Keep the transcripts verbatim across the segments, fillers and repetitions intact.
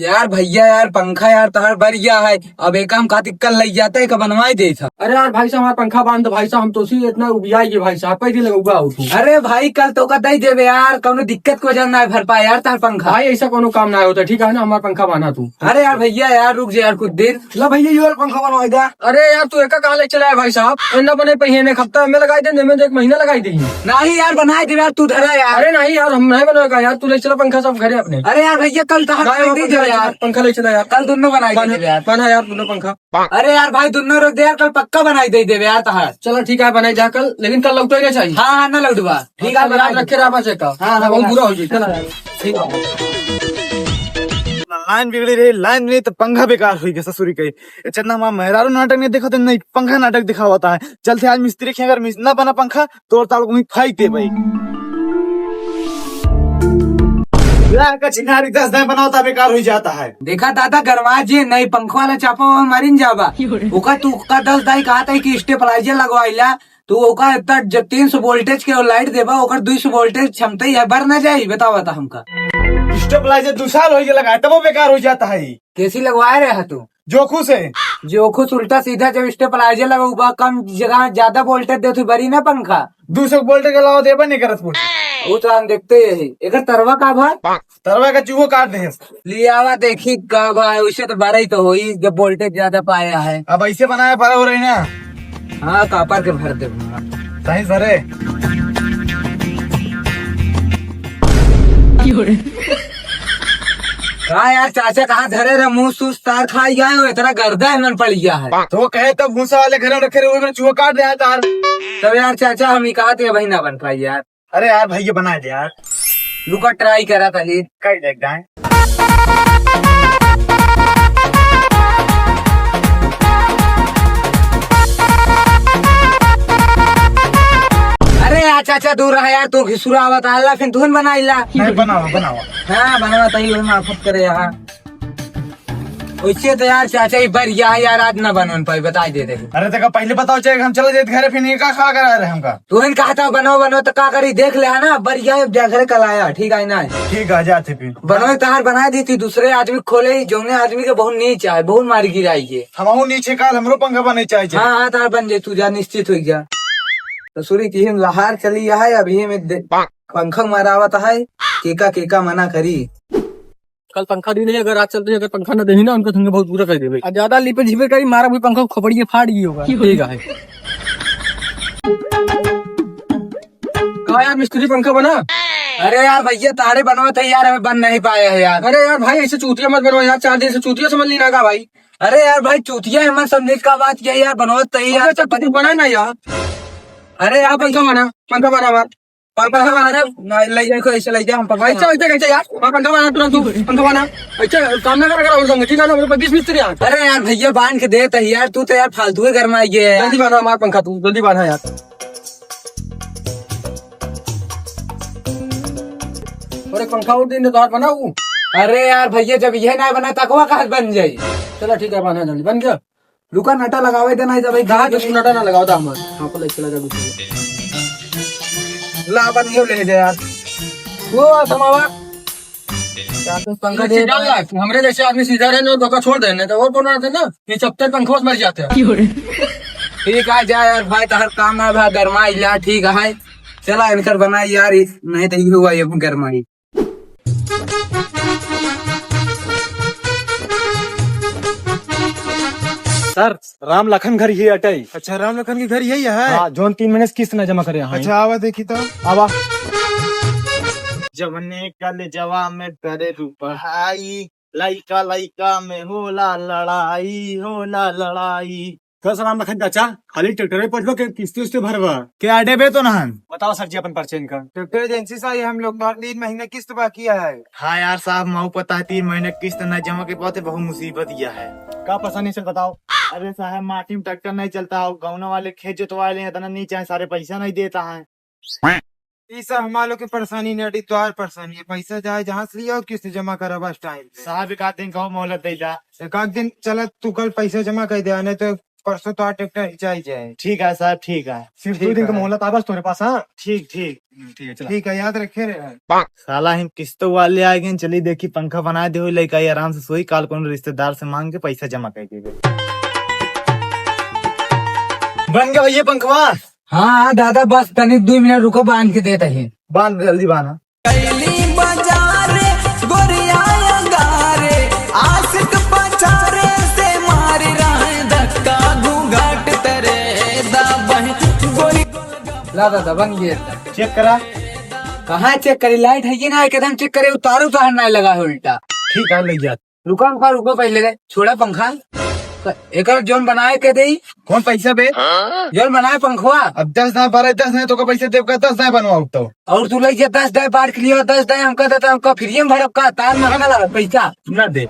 यार भैया यार, पंखा यार तहार बढ़िया है, अब एक काम खातिर कल लइ जाता है, का बनवाई देत है। अरे यार भाई साहब, हमारा पंखा बांध दो भाई साहब, हम तो उसी इतना उबियाई है भाई साहब, पैसे लगौगा हो तू। अरे भाई, कल तो का दे देबे यार, कौनो दिक्कत को वजह ना भर पाए यार तहार पंखा। भाई ऐसा कोनो काम ना होता, ठीक है ना, हमारा पंखा बांधा तू। अरे यार भैया यार, रुक जा यार कुछ देर। ला भैया, ये वाला पंखा बनवाई दा। अरे यार, तू एका कहाँ ले चला है भाई साहब? एन्ना बने पहिए ने एक हफ्ता में लगाई दे, ने में तो एक महीना लगाई दे। नहीं यार, बनाई दे यार, तू धरा यार। अरे नहीं यार, हम नहीं बनवाएगा यार, तू ले चला पंखा सब घरे अपने। अरे यार भैया, कल तहार नहीं, बनाई दे यार। पंखा ले चला यार। कल दोनों बनाई दे यार। बना यार दोनों पंखा। अरे यार भाई, दोनों रोक दे यार, कल पक्का बनाई दे देबे यार तहार। चलो ठीक है, बनाई जा कल, लेकिन कल लौटो ही ना चाहिए। हाँ, हाँ, ना लौटबा। ठीक है, याद बनाई दे। रखे रहा बस एक। हाँ, हाँ, बहुत बुरा हो जाए। चलो यार। ठीक है। लाइन बिगड़ी रही, लाइन नहीं तो पंखा बेकार हुई गया ससुरी कही। चन्ना माँ मेहरारू नाटक नहीं देखा तो नहीं पंखा नाटक दिखावता है। चलते आज मिस्त्री के अगर मिस-, ना बना पंखा, तोड़ ताड़ को वहीं फेंक दे भाई। लाह का छिनारी दस दाएं बनावता बेकार हुई जाता है। देखा दादा, गरमा जी नहीं पंखा वाला चापा हुआ मारिन जाबा। ओका तू का दस दाई कहा था कि स्टेबलाइजर लगवाइला, तो ओका इतना जब तीन सौ वोल्टेज के लाइट देबा, ओकर दो सौ वोल्टेज क्षमता ही है, बढ़ ना जाई, बतावा था हमका। स्टेबलाइजर दो साल हो गया लगा, तब वो बेकार हो जाता है। कैसी लगवाए रहे तू? जोखू से। जोखू से उल्टा सीधा जब स्टेबलाइजर लगौबा, कम जगह ज्यादा वोल्टेज देत हुई बरी ना पंखा। दो सौ वोल्टेज के अलावा देबा नहीं करत कुछ। वो तो हम देखते ही है। एकर तरवा का भाई? तरवा का चूहो काट दे। लियावा देखी का भाई, उसे तो बड़ा ही तो होई जब वोल्टेज ज्यादा पाया है। अब ऐसे बनाया भरा हो रही ना। हाँ, कापर के भर दे। सही भरे। का यार चाचा, कहाँ धरे रहे मुंह सुस्त तार खाई गए हो, इतना गर्दा है मन पड़ गया है। तो कहे तो भूसा वाले घर में रखे रहे, वो में चूहा काट दे तार। तब यार चाचा, हम ही कहा थे भाई ना बन पाई यार। अरे यार भैया, बना दे यार। रुका, ट्राई करा था जी। कई देख जाए। अरे यार चाचा, दूर रहा यार, तू घिसुरा आवत आला, फिर धुन बनाइला। नहीं, बनावा, बनावा। हाँ, बनावा, तही ओही मार्फत करे यहाँ। वैसे तो यार चाचा, ई बार यार, यार, आज ना बनवन पाई, बताई दे दे। अरे देखा, पहले बताओ, चाहे हम चले जाते घरे, फिर ये का खड़ा करा रहे हमका? तू इन कहा था, "बनो, बनो," तो का करी, देख ले, है ना, बार यार, जा घरे कल आया, ठीक है ना? ठीक है, जाते फिर। बनो, तहार बना दी थी, दूसरे आदमी खोले ही, जौने आदमी के बहुत नीच आए, बहुत मार गिराई है। हमहू नीचे काल, हमरो पंखा बने चाहे, चाहे। हाँ, हाँ, तहार बन जाए, तू जा, निश्चित हो गया। तो सूरी की हम लहार चली है, अभी में दे-, पंखा मारावत है, केका, केका मना करी। कल पंखा दी नहीं, अगर आज चलते अगर पंखा ना देही ना, उनका संगे बहुत बुरा कर देबे। आ ज्यादा लिपे झिपे करी, मारा भी पंखा खोपड़िए फाड़ गई होगा। ठीक है। का यार मिस्त्री, पंखा बना? अरे यार भैया, तारे बनवा थे यार, हमें बन नहीं पाया है यार। अरे यार भाई, ऐसे चूतिया मत बनवा यार, चार दिन से चूतिया समझ ली ना का भाई। अरे यार भाई, चूतिया है, मन समझे का बात क्या यार, बनवा तो ही यार। अच्छा, तू बना ना यार। अरे यार पंखा बना, पंखा बना यार। पंखा बना, ना, ले जाए, कोई ऐसे ले जाए, हम पंखा भाई, बना। चल, चल, चल, यार, वहाँ पंखा बना तुरंत तू, पंखा बना। अच्छा, काम ना करा, करा, और संग, ठीक है ना, मेरे पास बीस मिस्त्री हैं। अरे यार, भैया, बांध के देता है यार, तू तो यार फालतू ही गरमाई है यार। जल्दी बना हमारा पंखा तू, जल्दी बना यार। और एक पंखा और दिन तो बनाऊ। अरे यार, भैया, जब यह ना बना, तकवा कहाँ बन जाई? चलो, ठीक है, बना जल्दी, बन गया। रुका, नटा लगावे दे, नहीं तो भाई कहाँ गाड़ी कुछ नटा ना लगाओ था हमार। हाँ, पहले चला जा दूसरे। ला, अपन ये ले दे यार। वो आ, समावा। क्या तो पंखा दे सीधा ला, हमरे जैसे आदमी सीधा रहे ना, धोखा छोड़ देने तो और कौन आते ना, ये चपटे पंखों से मर जाते हैं। ठीक है, जा यार भाई, तहर काम है भाई, गरमाई ला, ठीक है। चला, इनकर बनाई यार, इस, नहीं तो ये हुआ, ये गरमाई। सर, राम लखन घर ही अटई। अच्छा, राम लखन के घर यही है? हाँ, जोन तीन महीने से किस्त ना जमा करे हैं। अच्छा, आवा देखी तो। आवा। जवने कलेजवा में करे रू पढ़ाई, लइका लइका में होला लड़ाई, होला लड़ाई। कस राम लखन चाचा, खाली ट्रैक्टर पे पहुंचबा के किस्ती उस्ती भरबा? के आडे बे तो नहन? बताओ सर जी अपन परिचय इनका। ट्रैक्टर एजेंसी से आए हम लोग, और तीन महीने किस्त बाकी है। हाँ यार साहब, माऊ पता है तीन महीने किस्त नहीं जमा के पाते, बहुत मुसीबत यह है। का परेशानी सर बताओ। अरे साहब, माटी में ट्रैक्टर नहीं चलता हो, गाँव वाले खेत जोतवा ले, इतना नहीं चाहे, सारे पैसा नहीं देता है। ई सब हमार लोग के परेशानी नहीं हटी, तोहार परेशानी है। पैसा चाहे जहाँ से लिया, किस्त जमा करा बस टाइम पे। साहब, एक आध दिन का मोहलत दे जा। एक आध दिन चला, तू कल पैसा जमा कर दे, नहीं तो परसों तो ट्रैक्टर हिंचाई जाए। ठीक है साहब, ठीक है। सिर्फ ठीक दो दिन का है। मोहलत आबस तोरे पास, हाँ? ठीक, ठीक। हम्म, ठीक है, चला। ठीक है, याद रखे रे। साला हम किस्तों वाले आ गए, चली देखी पंखा बनाए दे हो, लइका आराम से सोई, काल कोनो रिश्तेदार से मांग के पैसा जमा कर देबे। बन गया भैया पंखवा। हाँ, हाँ, दादा, बस तनी दुइ मिनट रुको, बांध के देत ही। बांध, जल्दी बांध। कैली बाजार गोरिया अंगारे, आशिक पचारे से मार रहे धक्का, घूंघट तरे दाबही गोरी। ला दादा, बन गया। चेक करा। कहाँ चेक करी? लाइट है कि ना? एकदम चेक करे, उतारू तार ना लगा है उल्टा। ठीक है, ले जा। रुको, रुको, रुको, पहले रे, छोड़ा पंखा। क-, एकर जौन बनाए के देई? कौन पैसा बे? जौन बनाए पंखवा। अब दस दाएं, बारह, दस दाएं, तोका पैसा देब का, दस दाएं बनवाओ तो। और तू लइके दस दाएं बांट के लियो, दस दाएं हमका देता, हमका फ्री में भरब का, तार महंगा लगा पैसा। ना दे।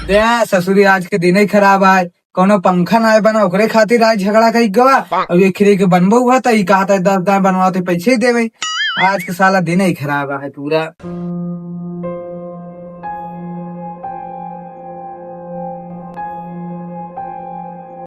दे, ससुरी आज के दिन ही खराब आए। कौनो पंखा नाय बना, ओकरे खातिर आज झगड़ा कई गवा। अब ये खिरे के बनबो हुआ, त ई कहत है, "दस दाएं बनवाओ, तो पैसे ही देवे।" आज के साला दिन ही खराब है पूरा।